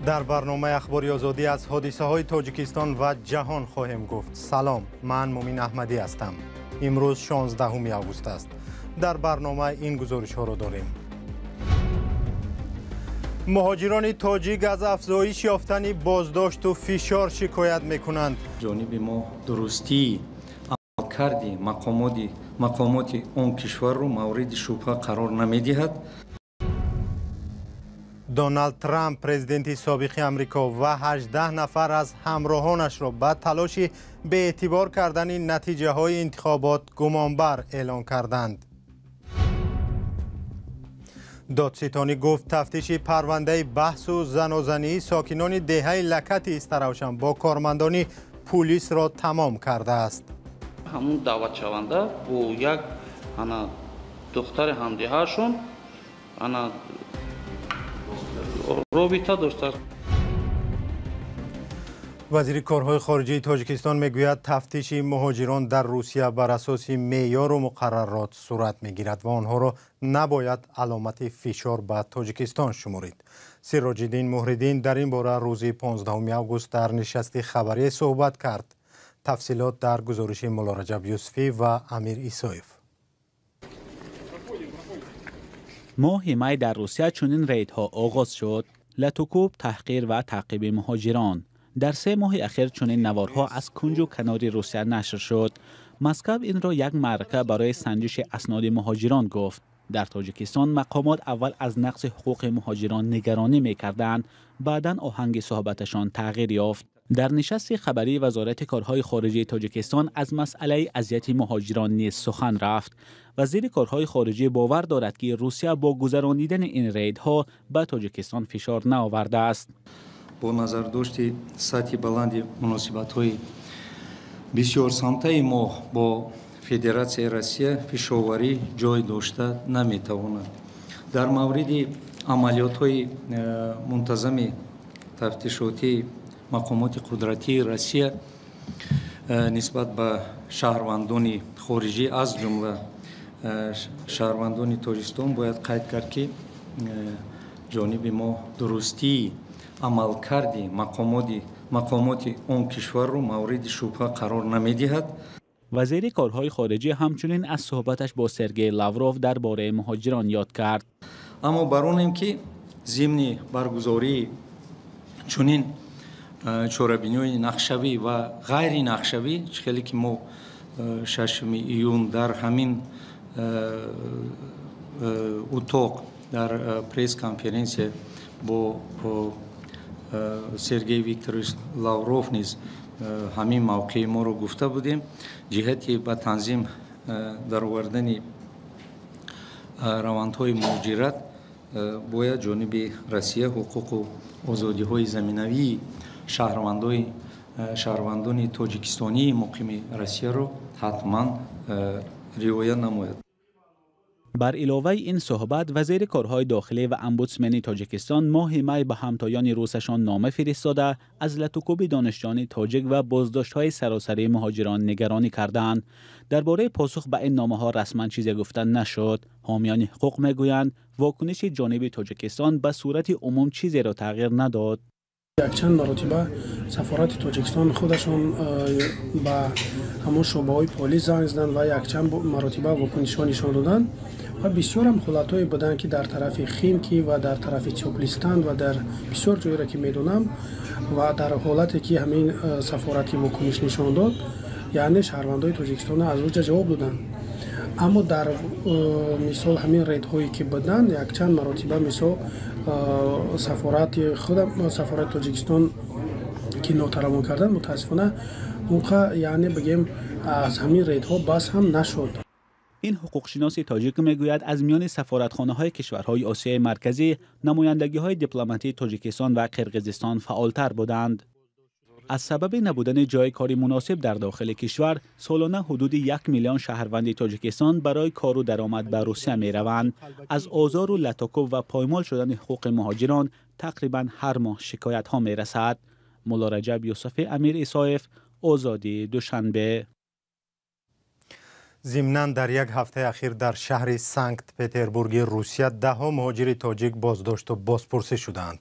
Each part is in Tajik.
Дар барномаи Ахбори Озодӣ аз ҳодисаҳои Тоҷикистон ва ҷаҳон хоҳем гуфт. Салом, ман Мумин Аҳмадӣ ҳастам. Имрӯз 16 август аст. Дар барнома ин гузоришҳоро дорем. Муҳоҷирони тоҷик аз афзоиш ёфтани боздошту фишор шикоят мекунанд. Ҷониби мо дурустии амалкарди мақомоти он кишварро мавриди шубҳа қарор намедиҳад. Доналд Трамп, президенти собиқи Амрико, ва 18 нафар аз ҳамроҳонашро ба талоши беэътибор кардани натиҷаҳои интихобот гумонбар эълон карданд. Додситонӣ гуфт, тафтиши парвандаи баҳсу занозании сокинони деҳаи Лакати Истаравшан бо кормандони пулисро тамом кардааст. Ҳамун даъватшаванда бо як ана духтари ҳамдеҳаашон ана робита доштааст. Вазири корҳои хориҷии Тоҷикистон мегӯяд, тафтиши муҳоҷирон дар Русия бар асоси меъёру муқаррарот сурат мегирад ва онҳоро набояд аломати фишор ба Тоҷикистон шуморид. Сироҷиддин Муҳриддин дар ин бора рӯзи 15 август дар нишасти хабарӣ суҳбат кард. Тафсилот дар гузориши Муллораҷаб Юсуфӣ ва Амир Исоев. Моҳи май дар Русия чунин рейдҳо оғоз шуд. Латукӯб, таҳқир ва таъқиби муҳоҷирон. Дар 3 моҳи ахир чунин наворҳо аз кунҷу канори Русия нашр шуд. Москав инро як маърака барои санҷиши асноди муҳоҷирон гуфт. Дар Тоҷикистон мақомот аввал аз нақси ҳуқуқи муҳоҷирон нигаронӣ мекарданд, баъдан оҳанги суҳбаташон тағйир ёфт. Дар нишасти хабарии Вазорати корҳои хориҷии Тоҷикистон аз масъалаи азияти муҳоҷирон низ сухан рафт. Вазири корҳои хориҷӣ бовар дорад, ки Русия бо гузаронидани ин рейдҳо ба Тоҷикистон фишор наовардааст. Бо назардошти сатҳи баланди муносибатҳои бисёрсамтаи мо бо Федератсияи Россия фишоварӣ ҷой дошта наметавонад. Дар мавриди амалиётҳои мунтазами тафтишотии мақомоти қудратии Россия нисбат ба шаҳрвандони хориҷӣ, аз ҷумла шаҳрвандони Тоҷикистон, бояд қайд кард, ки ҷониби мо дурустии амалкарди мақомоти он кишварро мавриди шубҳа қарор намедиҳад. Вазири корҳои хориҷӣ ҳамчунин аз суҳбаташ бо Сергей Лавров дар бораи муҳоҷирон ёд кард. Аммо бар онем, ки зимни баргузории чунин чорабиниҳои нақшавӣ ва ғайринақшавӣ, чӣ хеле ки мо 6 июн дар ҳамин утоқ дар пресс-конференсия бо Сергей Викторович Лавров низ ҳамин мавқеи моро гуфта будем, ҷиҳати ба танзим даровардани равандҳои муҳоҷират бояд ҷониби Россия ҳуқуқу озодиҳои заминавии шаҳрвандони тоҷикистонии муқими Россияро ҳатман риоя намояд. Бар иловаи ин суҳбат, вазири корҳои дохилӣ ва омбудсмени Тоҷикистон моҳи май ба ҳамтоёни русашон нома фиристода, аз латукӯби донишҷӯёни тоҷик ва боздоштҳои саросарии муҳоҷирон нигаронӣ карданд. Дар бораи посух ба ин номаҳо расман чизе гуфта нашуд. Ҳомиёни ҳуқуқ мегӯянд, вокуниши ҷониби Тоҷикистон ба сурати умум чизеро тағйир надод. Якчанд маротиба сафорати Тоҷикистон худашон ба ҳамон шӯъбаҳои полис занг заданд ва якчанд маротиба вокунишҳо нишон доданд ва бисёрам ҳолатҳое буданд, ки дар тарафи Химки ва дар тарафи Тёплистан ва дар бисёр ҷойеро ки медонам, ва дар ҳолате ки ҳамин сафорати вокуниш нишон дод, яъне шаҳрвандои Тоҷикистон аз оҷа ҷавоб доданд. Аммо дар мисол ҳамин рейдҳое ки буданд, якчанд маротиба мисол сафорати худам, сафорати Тоҷикистон ки нотаравон карданд, мутаассифона онқа, яъне бигем, аз ҳамин рейдҳо бас ҳам нашуд. Ин ҳуқуқшиноси тоҷик мегӯяд, аз миёни сафоратхонаҳои кишварҳои Осиёи Марказӣ намояндагиҳои дипломатии Тоҷикистон ва Қирғизистон фаъолтар буданд. Аз сабаби набудани ҷои кори муносиб дар дохили кишвар, солона ҳудуди 1 миллион шаҳрванди Тоҷикистон барои кору даромад ба Русия мераванд. Аз озору латокӯб ва поймол шудани ҳуқуқи муҳоҷирон тақрибан ҳар моҳ шикоятҳо мерасад. Муллораҷаб Юсуфӣ, Амир Исоев, Озодӣ, Душанбе. Зимнан, дар як ҳафтаи ахир дар шаҳри Санкт-Петербурги Русия даҳҳо муҳоҷири тоҷик боздошту бозпурсӣ шудаанд.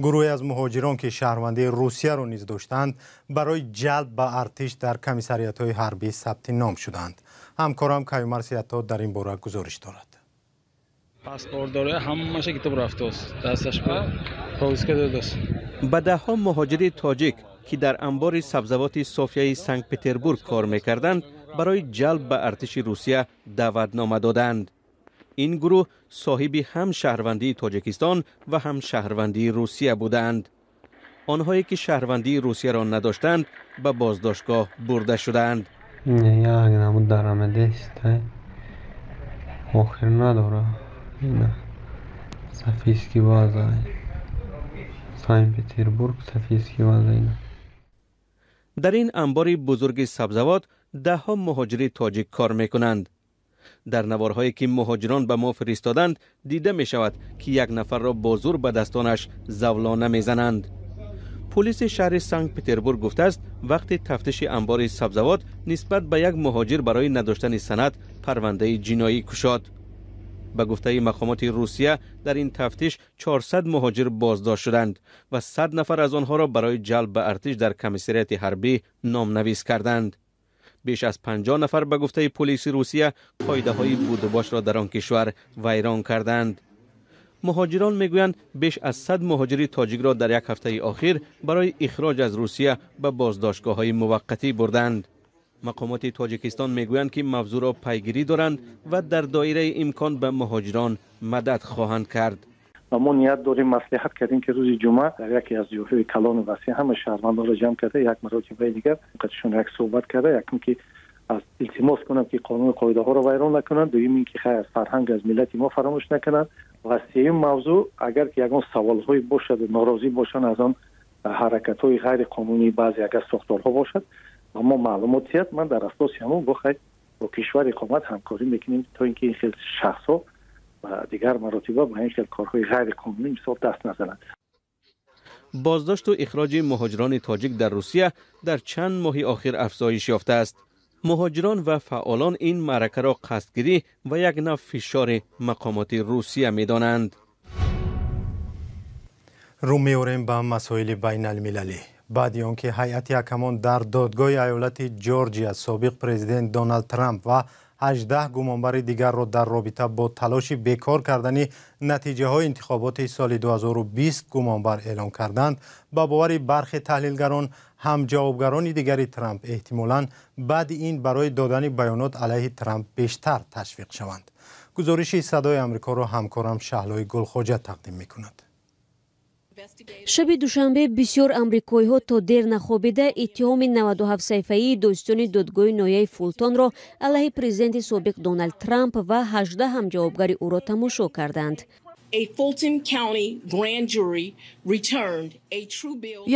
Гурӯҳе аз муҳоҷирон, ки шаҳрвандии Русияро низ доштаанд, барои ҷалб ба артиш дар комиссариятҳои ҳарбӣ сабти ном шудаанд. Ҳамкорам Каюмар Сиятто дар ин бора гузориш дорад. Паспортдори ҳамаша китоб рафтааст, дасташ повестка додааст. Ба даҳҳо муҳоҷири тоҷик, ки дар анбори сабзавоти Софияи Санкт-Петербург кор мекарданд, барои ҷалб ба артиши Русия даъватнома доданд. Ин гурӯҳ соҳиби ҳам шаҳрвандии Тоҷикистон ва ҳам шаҳрвандии Русия буданд. Онҳое ки шаҳрвандии Русияро надоштанд, ба боздоштгоҳ бурда шудаанд. Як намуд даромадест, охир надора. Ина Софийский база, Санкт-Петербург, Софийский база ина. Дар ин анбори бузурги сабзавот даҳҳо муҳоҷири тоҷик кор мекунанд. Дар наворҳое, ки муҳоҷирон ба мо фиристоданд, дида мешавад, ки як нафарро бо зур ба дастонаш завлона мезананд. Полиси шаҳри Санкт-Петербург гуфтааст, вақти тафтиши анбори сабзавот нисбат ба як муҳоҷир барои надоштани санад парвандаи ҷиноӣ кушод. Ба гуфтаи мақомоти Русия, дар ин тафтиш 400 муҳоҷир боздошт шуданд ва 100 нафар аз онҳоро барои ҷалб ба артиш дар комиссариати ҳарбӣ номнавис карданд. Беш аз 50 нафар, ба гуфтаи полиси Русия, қоидаҳои будубошро дар он кишвар вайрон карданд. Муҳоҷирон мегӯянд, беш аз 100 муҳоҷири тоҷикро дар як ҳафтаи охир барои ихроҷ аз Русия ба боздоштгоҳҳои муваққатӣ бурданд. Мақомоти Тоҷикистон мегӯянд, ки мавзӯъро пайгирӣ доранд ва дар доираи имкон ба муҳоҷирон мадад хоҳанд кард. Ва мо ният дорем, маслиҳат кардем, ки рӯзи ҷумъа дар яке аз ҷойҳои калону васеъ ҳама шаҳрвандонро ҷамъ карда, як маротибаи дигар қатишон як суҳбат карда, якум ки аз илтимос кунам, ки қонуну қоидаҳоро вайрон накунанд, дуюм ин ки хай аз фарҳанг, аз миллати мо фаромӯш накунанд ва сеюм мавзӯъ, агар ки ягон саволҳое бошад, норозӣ бошанд аз он ҳаракатҳои ғайриқонунии баъзе агар сохторҳо бошад, ба мо маълумот диҳад. Ман дар асоси ҳамон бо хай бо кишвар иқомат ҳамкорӣ мекунем, то ин ки ин хел шахсҳо ва дигар маротиба ба ин хел корҳои ғайриқонунӣ мисол даст назананд. Боздошту ихроҷи муҳоҷирони тоҷик дар Русия дар чанд моҳи охир афзоиш ёфтааст. Муҳоҷирон ва фаъолон ин маъракаро қасдгирӣ ва як нав фишори мақомоти Русия медонанд. Рӯ меорем ба масоили байналмилалӣ. Баъди он ки ҳайати ҳакамон дар додгоҳи аёлати Ҷорҷия собиқ президент Доналд Трамп ва 18 гумонбари дигарро дар робита бо талоши бекор кардани натиҷаҳои интихоботи соли 2020 гумонбар эълон карданд, ба бовари бархе таҳлилгарон, ҳамҷавобгарони дигари Трамп эҳтимолан баъди ин барои додани баёнот алайҳи Трамп бештар ташвиқ шаванд. Гузориши Садои Амрикоро ҳамкорам Шаҳлои Гулхоҷа тақдим мекунад. Шаби душанбе бисёр амрикоиҳо то дер нахобида иттиҳоми 97 саҳифаии достони додгоҳи ноҳияи Фултонро алайҳи президенти собиқ Доналд Трамп ва 18 ҳамҷавобгари ӯро тамошо карданд.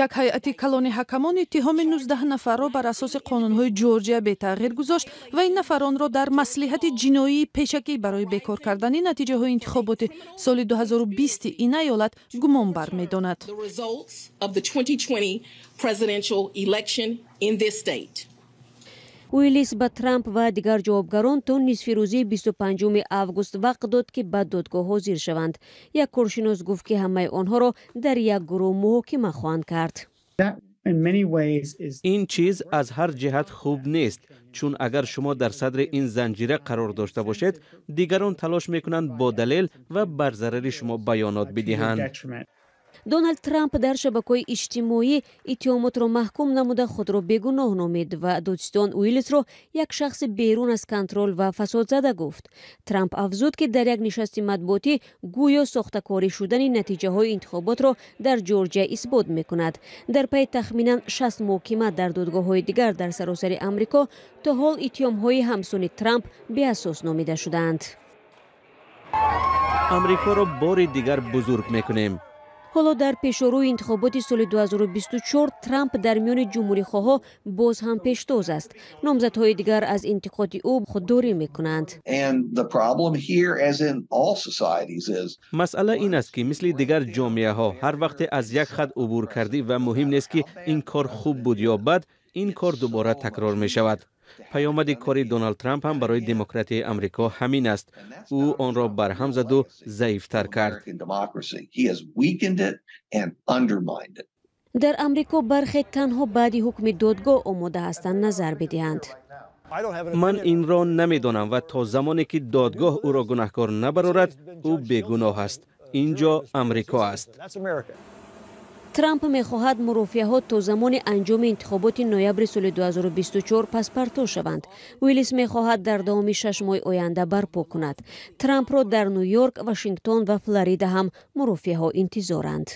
Як ҳайати калони ҳакамон иттиҳоми 19 нафарро бар асоси қонунҳои Ҷорҷия бетағйир гузошт ва ин нафаронро дар маслиҳати ҷиноии пешакӣ барои бекор кардани натиҷаҳои интихоботи соли 2020 ин аёлат гумонбар медонад. Уиллис ба Трамп ва дигар ҷавобгарон то нисфирӯзии 25 август вақт дод, ки ба додгоҳ ҳозир шаванд. Як коршинос гуфт, ки ҳамаи онҳоро дар як гурӯҳ муҳокима хоҳанд кард. Ин чиз аз ҳар ҷиҳат хуб нест, чун агар шумо дар садри ин занҷира қарор дошта бошед, дигарон талош мекунанд бо далел ва бар зарари шумо баёнот бидиҳанд. Доналд Трамп дар шабакаҳои иҷтимоӣ иттиҳомотро маҳкум намуда, худро бегуноҳ номид ва додситон Уиллисро як шахси берун аз контрол ва фасодзада гуфт. Трамп афзуд, ки дар як нишасти матбуотӣ гӯё сохтакорӣ шудани натиҷаҳои интихоботро дар Ҷорҷия исбот мекунад. Дар пайи тахминан 60 муҳокима дар додгоҳҳои дигар дар саросари Амрико то ҳол иттиҳомҳои ҳамсуни Трамп беасос номида шудаанд. Амрикоро бори дигар бузург мекунем. Ҳоло дар пешорӯи интихоботи соли 2024 Трамп дар миёни ҷумҳурихоҳҳо боз ҳам пештоз аст. Номзадҳои дигар аз интиқоди ӯ худдорӣ мекунанд. Масъала ин аст, ки мисли дигар ҷомеаҳо ҳар вақте аз як хат убур кардӣ ва муҳим нест, ки ин кор хуб буд ё бад, ин кор дубора такрор мешавад. Паёмади кори Доналд Трамп ҳам барои демократияи Амрико ҳамин аст. Ӯ онро барҳам заду заифтар кард. Дар Амрико бархе танҳо баъди ҳукми додгоҳ омода ҳастанд назар бидиҳанд. Ман инро намедонам ва то замоне ки додгоҳ ӯро гунаҳкор набарорад, ӯ бегуноҳ аст. Инҷо Амрико аст. Трамп мехоҳад мурофиаҳо то замони анҷоми интихоботи ноябри соли 2024 паспарто шаванд. Уиллис мехоҳад дар давоми 6 моҳи оянда барпо кунад. Трампро дар Ню-Йорк, Вашингтон ва Флорида ҳам мурофиаҳо интизоранд.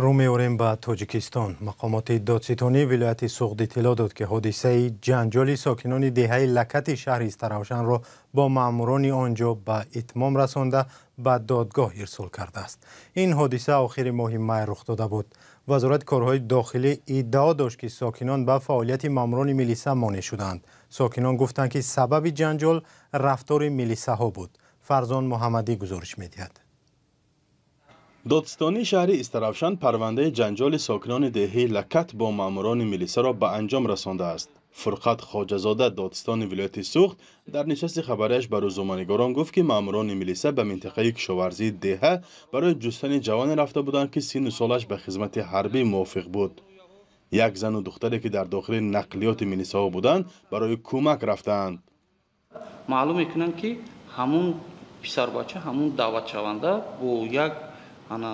Рӯ меорем ба Тоҷикистон. Мақомоти додситонии вилояти Суғд иттилоъ дод, ки ҳодисаи ҷанҷоли сокинони деҳаи Лакати шаҳри Истаравшанро бо маъмурони он ҷо ба итмом расонда ба додгоҳ ирсол кардааст. Ин ҳодиса охири моҳи май рух дода буд. Вазорати корҳои дохилӣ иддао дошт, ки сокинон ба фаъолияти маъмурони милиса монеъ шуданд. Сокинон гуфтанд, ки сабаби ҷанҷол рафтори милисаҳо буд. Фарзон Муҳаммадӣ гузориш медиҳад. Додситонии шаҳри Истаравшан парвандаи ҷанҷоли сокинони деҳаи Лакат бо маъмурони милисаро ба анҷом расондааст. Фурқат Хоҷазода, додситони вилояти Суғд, дар нишасти хабарияш ба рӯзноманигорон гуфт, ки маъмурони милиса ба минтақаи кишоварзии деҳа барои ҷустани ҷавоне рафта буданд, ки синну солаш ба хизмати ҳарбӣ мувофиқ буд. Як зану духтаре, ки дар дохили нақлиёти милисаҳо буданд, барои кӯмак рафтаанд. Маълум мекунанд, ки ҳамун писарбача, ҳамун даъватшаванда бо як ана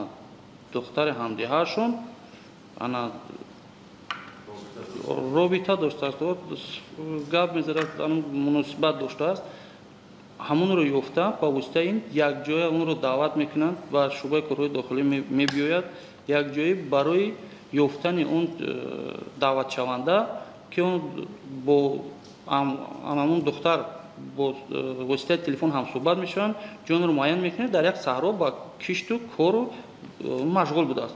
духтари ҳамдиҳаашон ана робита доштааст, гап мезанад, муносибат доштааст. Ҳамонро ёфта ба воситаи ин якҷоя онро даъват мекунанд ва шӯъбаи корҳои дохилӣ мебиёяд якҷоя барои ёфтани он даъватшаванда, ки он бо ҳамон духтар бо воситаи телефон ҳамсӯҳбат мешаванд, ҷонро муайян мекунанд, дар як саҳро ба кишту кору машғул будааст.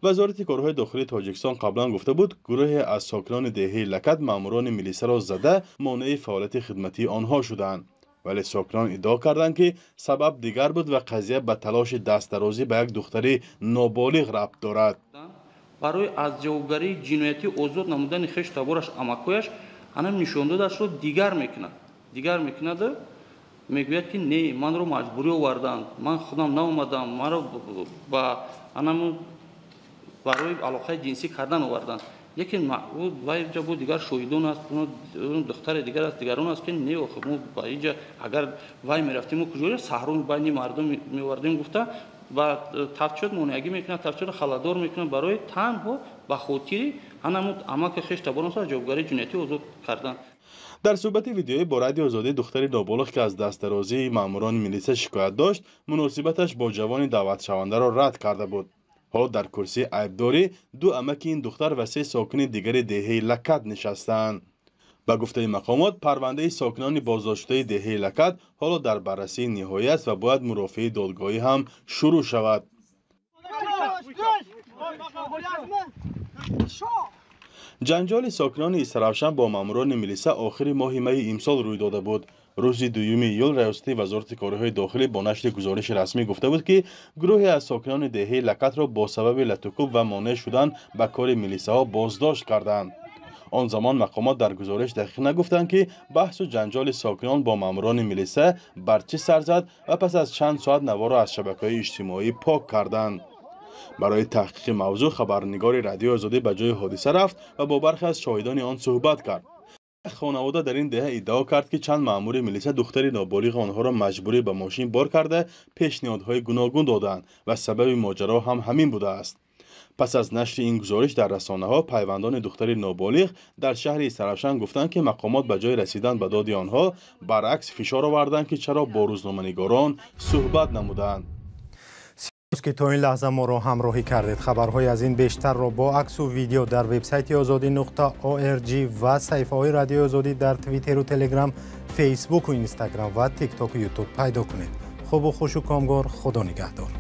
Вазорати корҳои дохилии Тоҷикистон қаблан гуфта буд, гурӯҳе аз сокинони деҳаи Лакат маъмурони милисаро зада монеи фаъолияти хидматии онҳо шуданд. Вале сокинон иддао карданд, ки сабаб дигар буд ва қазия ба талоши дастдарозӣ ба як духтари ноболиғ рабт дорад. Барои аз ҷавобгарии ҷиноятӣ озод намудани хешу табораш, амакҳояш ана нишондодашро дигар мекунад. Дигар мекунад, мегӯяд, ки не, манро маҷбурӣ оварданд, ман худам наомадам, маро ба анаму барои алоқаи ҷинсӣ кардан оварданд. Лекин вайҷа бо дигар шоҳидон аст, духтари дигар аст, дигарон аст, ки не, охир мо ба инҷа агар вай мерафтем, мо куҷо саҳро байни мардум меовардем, гуфта ба тафтишот монеагӣ мекунад, тафтишотро халадор мекунад барои танҳо ба хотири анаму амаки хеш таборон аз ҷавобгарии ҷиноятӣ озод кардан. Дар суҳбати видеоӣ бо Радиои Озодӣ духтари ноболиғ, ки аз дастдарозии маъмурони милиса шикоят дошт, муносибаташ бо ҷавони даъватшавандаро рад карда буд. Ҳоло дар курсии айбдорӣ ду амаки ин духтар ва 3 сокини дигари деҳаи Лакат нишастаанд. Ба гуфтаи мақомот, парвандаи сокинони боздоштшудаи деҳаи Лакат ҳоло дар баррасии ниҳоӣ аст ва бояд мурофиаи додгоҳӣ ҳам шурӯъ шавад. Ҷанҷоли сокинони Истаравшан бо маъмурони милиса охири моҳи майи имсол рӯй дода буд. Рӯзи 2 июл раёсати вазорати корҳои дохилӣ бо нашри гузориши расмӣ гуфта буд, ки гурӯҳе аз сокинони деҳаи Лакатро бо сабаби латукӯб ва монеъ шудан ба кори милисаҳо боздошт карданд. Он замон мақомот дар гузориш дақиқ нагуфтанд, ки баҳсу ҷанҷоли сокинон бо маъмурони милиса бар чӣ сар зад ва пас аз чанд соат наворро аз шабакаҳои иҷтимоӣ пок карданд. Барои таҳқиқи мавзӯъ хабарнигори Радиои Озодӣ ба ҷои ҳодиса рафт ва бо бархе аз шоҳидони он суҳбат кард. Хонавода дар ин деҳа иддао кард, ки чанд маъмури милиса духтари ноболиғи онҳоро маҷбурӣ ба мошин бор карда пешниҳодҳои гуногун доданд ва сабаби моҷаро ҳам ҳамин будааст. Пас аз нашри ин гузориш дар расонаҳо пайвандони духтари ноболиғ дар шаҳри Истаравшан гуфтанд, ки мақомот ба ҷои расидан ба доди онҳо баръакс фишор оварданд, ки чаро бо рӯзноманигорон суҳбат намуданд. Ки то ин лаҳза моро ҳамроҳӣ кардед. Хабарҳои аз ин бештарро бо аксу видео дар вебсайти озодӣ.org ва саҳифаҳои Радиои Озодӣ дар Твиттеру Телеграм, Фейсбуку Инстаграм ва Тиктоку Ютуб пайдо кунед. Хубу хушу комгор, Худо нигаҳдор.